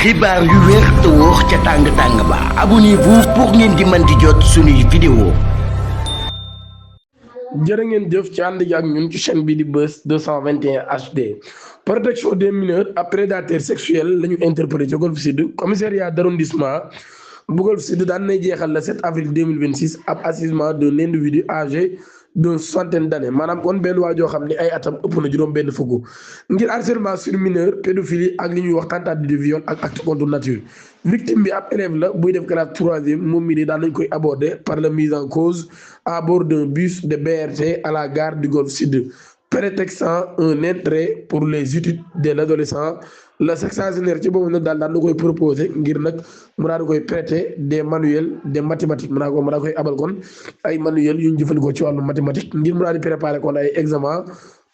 xibaar yu wér te wóor ca tàng ba abonnez-vous pour ngeen di mën di jot suñuy vidéo. jërë ngeen jëf ci ànd gi ak ñun ci chaîne bi di Buzz 221 HD protection des mineurs ak prédateurs sexuels la ñu interpellé ci Golf Sud commissariat d'arrondissement bu Golf Sud daan nay jeexal le 7 avril 2026 ab assisement d'un individu âgé d'une soixantaine d'années maanaam kon benn waa joo xam ne ay atam ëpp na juróom benn fukk ngir harcèlement sur mineur pédophilie ak li ñuy wax tentative de viol ak acte contre nature. victime bi ab élève la buy def classe troisième moom mi di daan nañ koy aborder par la mise en cause à bord d'un bus de BRT à la gare du Golf Sud prétextant un intérêt pour les études de l'adolescent. la sexagénaire ci boobu nag daal daan na koy proposé ngir nag mu daal di koy prêter des manuels de mathématiques mu daa koy abal kon ay manuels yu ñu jëfandikoo ci wàllu mathématique ngir mu daal di préparer kon ay examen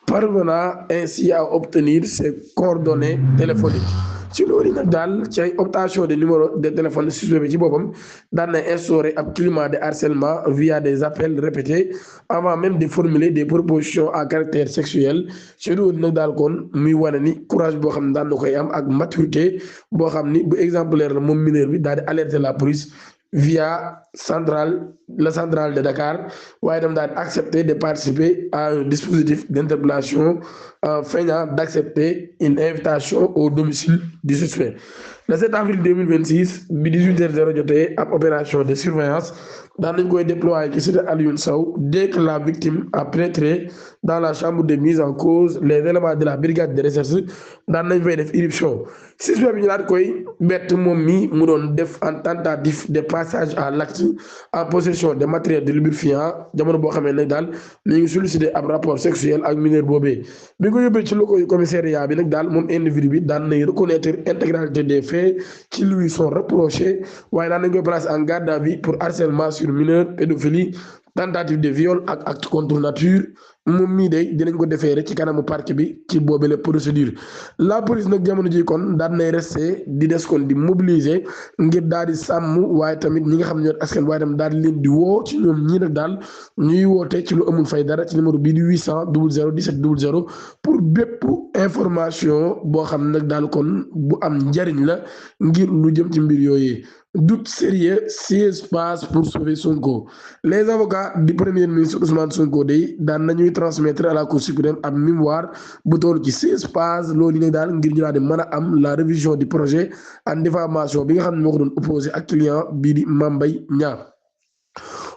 parvenant ainsi à obtenir ses coordonnées téléphoniques. ci loolu nag daal ci ay optation de numéro de téléphone suspect bi ci boppam daan na instaurer ab climat de harcèlement via des appels répétés avant même de formuler des propositions à caractère sexuel ci loolu nag daal kon muy wane ni courage boo xam ne daan na koy am ak maturité boo xam ni bu exemplaire la moom mineur bi daal di alerter la police via la centrale de Dakar waaye itam daal accepter de participer à un dispositif d'interpellation feignant d'accepter une invitation au domicile du suspect. Le 7 avril 2026 bi 18h00 jotee ab opération de surveillance daan nañ koy déployer ci cité Alioune Sow dès que la victime a pénétré dans la chambre de mise en cause les éléments de la brigade de recherche daan nañ fay def irruption suspect bi ñu daal koy bett moom mi mu doon def en tentative de passage à l'acte en possession de matériel de lubrifiant jamono boo xamee nag daal ñu ngi sollicité ab rapport sexuel ak mineur boobee bi ko yóbbee ci locaux commissariat bi nag daal moom individu bi daan nay reconnaître intégralité des faits qui lui sont reprochés waaye daan nañ koy placer en garde à vue pour harcèlement sur mineur pédophilie tentative de viol ak acte contre nature moom mii de dinañ ko defee rek ci kanamu parquet bi ci boobu la procédure. la police nag jamono ji kon daan nay resté di des kon di mobiliser ngir daal di sàmm waaye tamit ñi nga xam ne ñoo askan waaye tamit daal di leen di woo ci ñoom ñii nag daal ñuy woote ci lu amul fay dara ci numéro bii di 800 00 17 00 pour bépp information boo xam nag daal kon bu am njariñ la ngir lu jëm ci mbir yooyu. doute sérieux 16 pages pour sauver Sonko. Les avocats du premier ministre Ousmane Sonko day daan nañuy transmettre à la Cour suprême ab mémoire bu toll ci 16 pages loolu ne daal ngir ñu daal di mën a am la révision du projet en diffamation bi nga xam ne moo ko doon opposé ak client bii di Mame Mbaye Niang.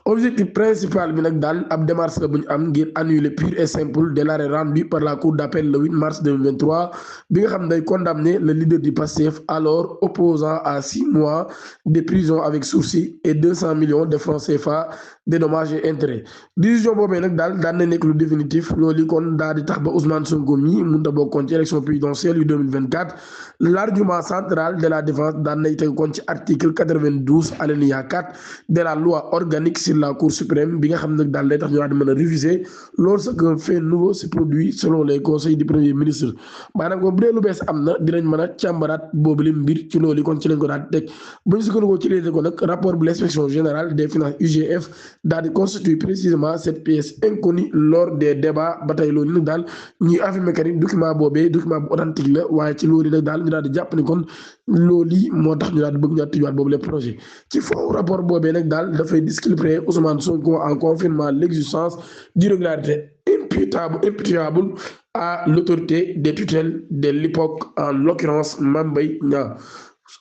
objectif principal bi nag daal ab démarche la bu ñu am ngir annuler pur et simple de l'arrêt rendu par la cour d'appel le 8 mars 2023 bi nga xam ne day condamner le leader du PASTEF alors opposant à 6 mois de prison avec sursis et 200 millions de francs CFA de dommages et intérêts. décision boobee nag daal daan na nekk lu définitif loolu kon daal di tax ba Ousmane Sonko mi mënut a bokkoon ci élection présidentielle yu 2024 l'argument central de la défense daan nay teg kon ci article 92 alinéa 4 de la loi organique sur la Cour suprême bi nga xam nag daal lay tax ñu daal di mën a réviser lorsqu'un fait nouveau se produit selon les conseils du premier ministre maanaam kon bu dee lu bees am na dinañ mën a càmbaraat boobu la mbir ci loolu kon ci lañ ko daal di teg bu ñu sukkandikoo ci léegi ko nag rapport bu l'inspection générale des finances UGF daal di constitue précisément cette pièce inconnue lors des débats ba tey loolu nag daal ñuy affirmer que ni document boobee document bu authentique la waaye ci loolu nag daal ñu daal di jàpp ni kon loolu moo tax ñu daal di bëgg ñu tijjuwaat boobu le projet ci fond rapport boobee nag daal dafay disculper Ousmane Sonko en confirmant l'existence d'irrégularités imputables à l'autorité des tutelles de l'époque en l'occurrence Mame Mbaye Niang.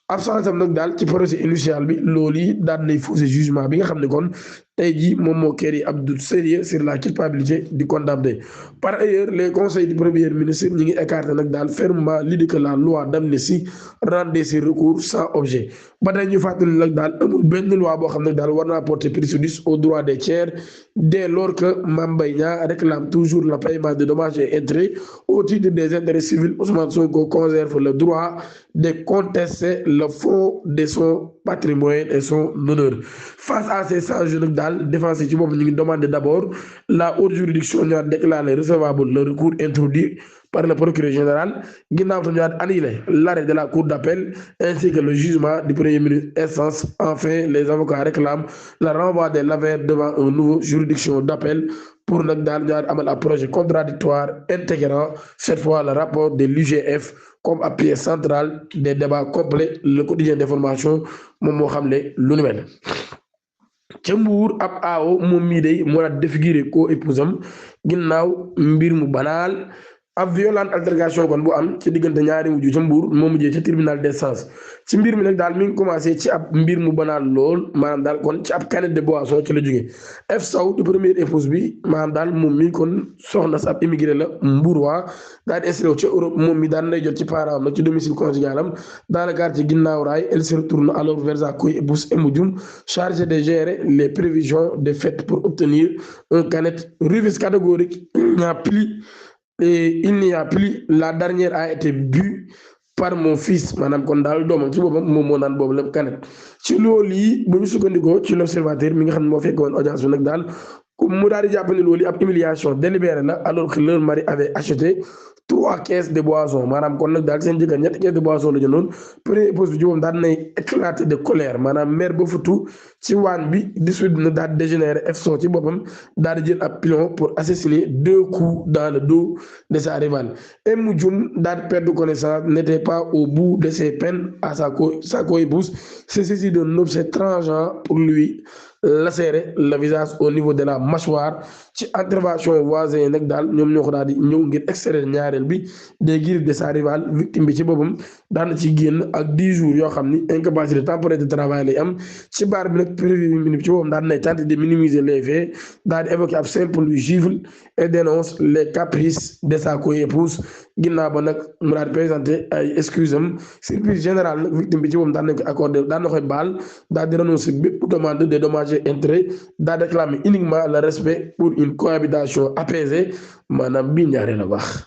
absence am nag daal ci projet initial bi loolu yi daan nay fausser jugement bi nga xam ne kon tey jii moom moo créé ab doute sérieux sur la culpabilité du condamné. Par ailleurs, les conseils du premier ministre ñi ngi écarté nag daal fermement l'idée que la loi d'amnistie rendait ces recours sans objet ba tey ñu fàttali nag daal amul benn loi boo xam ne daal war naa porter préjudice aux droits des tiers dès lors que Mame Mbaye Niang réclame toujours le paiement de dommages et intérêts au titre des intérêts civils. Ousmane Sonko conserve le droit de contester le fond de son patrimoine et son honneur. Face à ces enjeux nag daal défense ci boobu ñu ngi demander d'abord la haute juridiction ñu déclarer recevable le recours introduit par le procureur général ginnaaw tam ñu annulé l'arrêt de la cour d'appel ainsi que le jugement du premier ministre instance. Enfin, les avocats réclament le renvoi de l'affaire devant une nouvelle juridiction d'appel pour nag daal ñaar amal un projet contradictoire intégrant cette fois le rapport de l'UGF comme à pièce centrale des débats complets le quotidien d'information moom moo xam ne lu nu mel. ca Mbuur ab aawo moom mii day moo daal défiguré ko épouse am ginnaaw mbir mu banaal ab violente altercation kon bu am ci diggante ñaari mujj ca Mbuur moo mujjee ca tribunal d'instance ci mbir mi nag daal mi ngi commencé ci ab mbir mu banaal lool maanaam daal kon ci ab canette de boisson ci la jógee F Sow di première épouse bi maanaam daal moom mi kon soxna sa ab immigré la Mbuur waa daal di installé ca Europe moom mi daan lay jot ci parent am nag ci domicile conjugal am dans le quartier ginnaaw raay elle se retourne alors vers sa co-épouse Oumou Dioum chargée de gérer les prévisions des fêtes pour obtenir un canette refus catégorique il n'y a plus la dernière a été bu par mon fils maanaam kon daal doomam ci boppam moom moo naan boobu lépp kanet ci loolu yi bu ñu sukkandikoo ci l'observateur mi nga xam ne moo fekk woon audience bi nag daal mu daal di jàpp ne loolu yi ab humiliation délibérée la alors que leur mari avait acheté 3 caisses de boisson maanaam kon nag daal seen jëkkër ñetti caisses de boisson la jëndoon premier épouse bi ci moom daal nay éclaté de colère maanaam mer ba futu ci waañ bi dissude na daal dégénéré F Sow ci boppam daal di jël ab pilon pour assassiner 2 coups dans le dos de sa rivale Oumou Dioum daal di perdre connaissance n'était pas au bout de ses peines à sa co-épouse se saisit d'un objet tranchant pour lui lacérer le visage au niveau de la mâchoire ci intervention voisin yi nag daal ñoom ñoo ko daal di ñëw ngir extraire ñaareel bi des griffes de sa rivale victime bi ci boppam daan na ci génn ak 10 jours yoo xam ni incapacité temporaire de travail lay am ci baar bi nag prévu minute ci boppam daan nay tenter de minimiser les faits daal di évoquer ab simple gifle et dénonce les caprices de sa co-épouse ginnaaw ba nag mu daal di présenter ay excuses am surprise générale nag victime bi ci boppam daan nañ ko accordé daan na koy baal daal di renoncer bépp demande de dommages et intérêts daal réclamer uniquement le respect pour une cohabitation apaisée maanaam bii ñaaree la wax.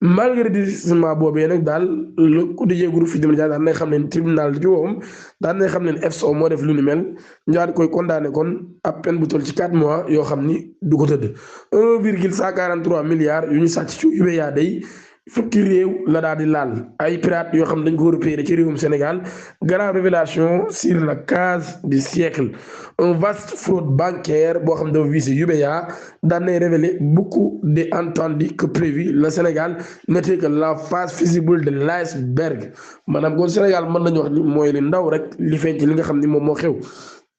malgré désistement boobee nag daal le quotidien groupe Futurs Médias daan nay xam ne tribunal ci woowam daan nay xam ne F Sow moo def lu ni mel ñu daal di koy condamné kon ab peine bu toll ci 4 mois yoo xam ni du ko tëdd 1,143 milliards yu ñu sàcc ci UBA day fukki réew la daal di laal ay pirates yoo xam ne dañ ko repéré ci réewum Sénégal grande révélation sur la case du siècle un vaste fraude bancaire boo xam ne dafa visé UBA daan nay révélé beaucoup de entendu que prévu le Sénégal n'était que la face visible de l'iceberg maanaam kon Sénégal mën nañu wax ni mooy li ndaw rek li feeñ ci li nga xam ni moom moo xew.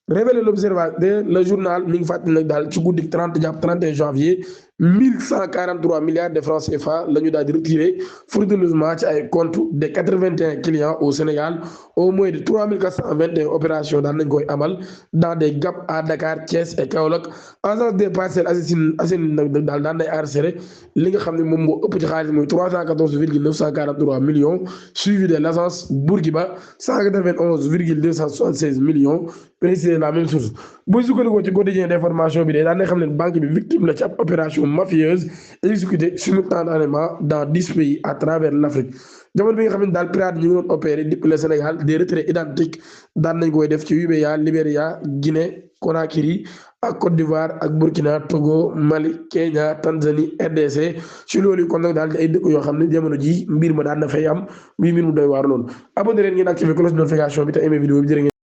révélé l'observateur le journal mi ngi fàttali nag daal ci guddi 30 jàpp 31 janvier 1143 milliards de francs CFA la ñu daal di retiré frauduleusement ci ay compte de 81 clients au Sénégal au moins de 3421 opérations daan nañ koy amal dans des GAP à Dakar Thiès et Kaolack agence des Parcelles Assainies nag daal daan nay enregistré li nga xam ne moom moo ëpp ci xaalis mooy 314,943 millions suivi de l'agence Bourguiba 191,276 millions précisé la même chose bu sukkandikoo ci quotidien d'information bi de daan na xam ne banque bi victime la ci ab opération mafieuse exécutée simultanément dans 10 pays à travers l'Afrique jamono bi nga xam ne daal pirate ñu ngi doon opéré depuis le Sénégal des retraits identiques daan nañ koy def ci UBA Libéria Guinée Conakry ak Côte d'Ivoire ak Burkina Togo Mali Kenya Tanzanie RDC ci loolu kon nag daal di ay dëkk yoo xam ne jamono ji mbir ma daan na fay am mbir mu doy waar loolu abonné leen ngeen activé cloche de notification bi te aimé vidéo bi jërë ngeen